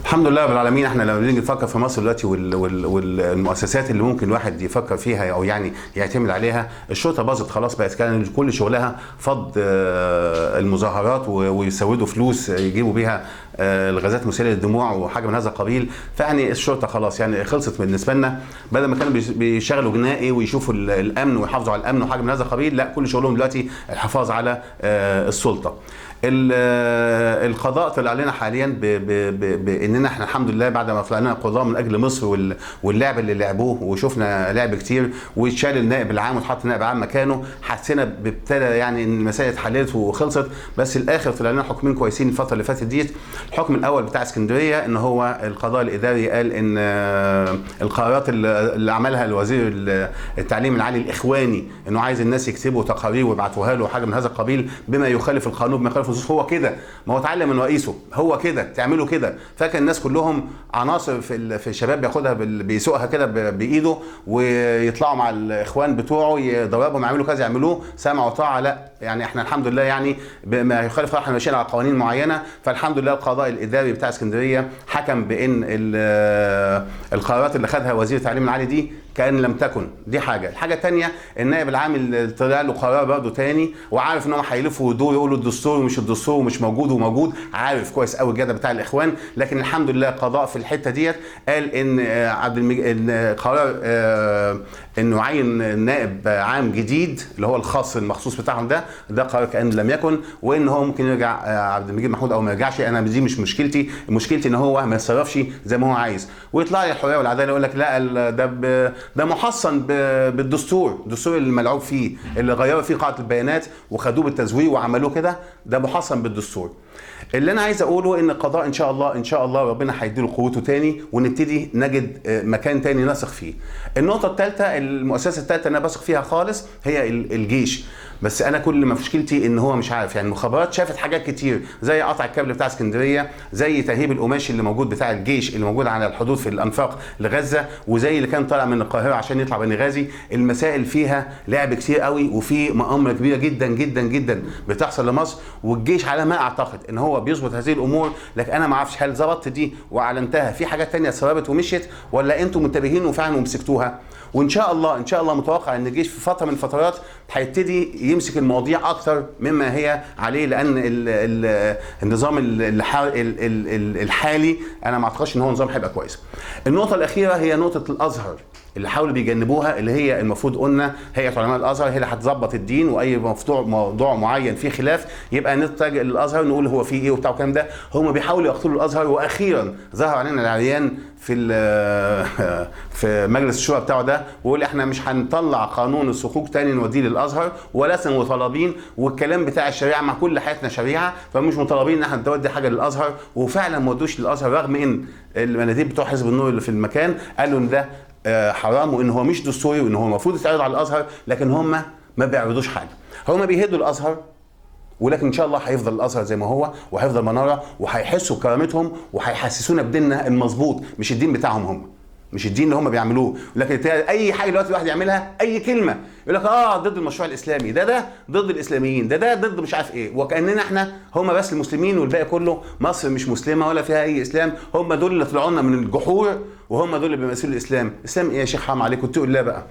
الحمد لله رب العالمين. احنا لما بنيجي نفكر في مصر دلوقتي والمؤسسات اللي ممكن الواحد يفكر فيها او يعني يعتمد عليها، الشرطة باظت خلاص، بقت كان كل شغلها فض المظاهرات ويسودوا فلوس يجيبوا بيها الغازات المسيله للدموع وحاجه من هذا القبيل. فيعني الشرطة خلاص يعني خلصت بالنسبة لنا، بدل ما كانوا بيشغلوا جنائي ويشوفوا الامن ويحافظوا على الامن وحاجه من هذا القبيل، لا كل شغلهم دلوقتي الحفاظ على السلطة. القضاء طلع لنا حاليا باننا احنا الحمد لله بعد ما طلع لنا قضاء من اجل مصر واللعب اللي لعبوه، وشفنا لعب كتير، واتشال النائب العام واتحط النائب العام مكانه، حسينا بابتدى يعني ان المسائل اتحللت وخلصت. بس الاخر طلع لنا حكمين كويسين الفترة اللي فاتت ديت. الحكم الاول بتاع اسكندرية ان هو القضاء الاداري قال ان القرارات اللي عملها الوزير التعليم العالي الاخواني انه عايز الناس يكتبوا تقارير ويبعتوها له وحاجه من هذا القبيل بما يخالف القانون بما يخالف النصوص، هو كده، ما هو اتعلم من رئيسه، هو كده تعملوا كده. فاكر الناس كلهم عناصر في الشباب بياخدها بيسوقها كده بايده ويطلعوا مع الاخوان بتوعه يضربهم يعملوا كذا يعملوه سمع وطاعة. لا يعني احنا الحمد لله يعني بما يخالف احنا ماشيين على قوانين معينة. فالحمد لله القضاء الاداري بتاع اسكندرية حكم بان القرارات اللي خدها وزير التعليم العالي دي كأن لم تكن. دي حاجة. الحاجة الثانية النائب العام اللي طلع له قرار برضه تاني، وعارف ان هم هيلفوا ويدوروا يقولوا الدستور ومش الدستور ومش موجود وموجود، عارف كويس قوي الجدل بتاع الاخوان. لكن الحمد لله القضاء في الحتة ديت قال ان ان قرار انه عين نائب عام جديد اللي هو الخاص المخصوص بتاعهم ده قرار كأن لم يكن، وان هو ممكن يرجع عبد المجيد محمود او ما يرجعش. انا دي مش مشكلتي، مشكلتي ان هو ما يتصرفش زي ما هو عايز، ويطلع لي الحرية والعدالة يقول لك لا ده محصن بالدستور، الدستور اللي ملعوب فيه اللي غيروا فيه قاعدة البيانات وخدوه بالتزوير وعملوه كده، ده محصن بالدستور. اللي انا عايز اقوله ان القضاء ان شاء الله ان شاء الله ربنا هيديله قوته تاني، ونبتدي نجد مكان تاني نثق فيه. النقطة الثالثة، المؤسسة الثالثة اللي انا بثق فيها خالص هي الجيش. بس انا كل ما مشكلتي ان هو مش عارف، يعني المخابرات شافت حاجات كتير زي قطع الكابل بتاع اسكندرية، زي تهريب القماش اللي موجود بتاع الجيش اللي موجود على الحدود في الانفاق لغزة، وزي اللي كان طالع من القاهرة عشان يطلع بنغازي. المسائل فيها لعب كتير قوي، وفي مؤامرة كبيرة جدا جدا جدا بتحصل لمصر، والجيش على ما اعتقد ان هو بيظبط هذه الامور. لكن انا ما اعرفش هل ظبطت دي واعلنتها في حاجات تانية اتسربت ومشيت، ولا انتم منتبهين وفعلا ومسكتوها. وان شاء الله ان شاء الله متوقع ان الجيش في فترة من الفترات هيبتدي يمسك المواضيع اكتر مما هي عليه، لان النظام الحالي انا ما اعتقدش ان هو نظام هيبقى كويس. النقطة الاخيرة هي نقطة الازهر اللي حاولوا بيجنبوها، اللي هي المفروض قلنا هيئة علماء الازهر هي اللي هتظبط الدين، واي موضوع معين فيه خلاف يبقى نتجه للازهر نقول هو فيه ايه وبتاع والكلام ده. هم بيحاولوا يقتلوا الازهر، واخيرا ظهر علينا العريان في مجلس الشورى بتاعه ده، ويقول احنا مش هنطلع قانون الصكوك تاني نوديه للازهر، ولسنا مطالبين، والكلام بتاع الشريعة مع كل حياتنا شريعة، فمش مطالبين ان احنا نودي حاجة للازهر. وفعلا ما ودوش للازهر، رغم ان المناديب بتوع حزب النور اللي في المكان قالوا ان ده حرام وان هو مش دستوري وان هو المفروض يتعرض على الازهر، لكن هم ما بيعرضوش حاجة، هم بيهدوا الازهر. ولكن ان شاء الله هيفضل الازهر زي ما هو، وهيفضل منارة، وهيحسوا بكرامتهم، وهيحسسونا بديننا المظبوط، مش الدين بتاعهم هم، مش الدين اللي هم بيعملوه. لكن اي حاجة دلوقتي الواحد يعملها، اي كلمة يقول لك ضد المشروع الاسلامي، ده ضد الاسلاميين، ده ضد مش عارف ايه، وكاننا احنا هم بس المسلمين والباقي كله مصر مش مسلمة ولا فيها اي اسلام. هم دول اللي طلعوا لنا من الجحور، وهم دول اللي بيمثلوا الاسلام. اسلام ايه يا شيخ؟ حرام عليكم، اتقوا الله بقى.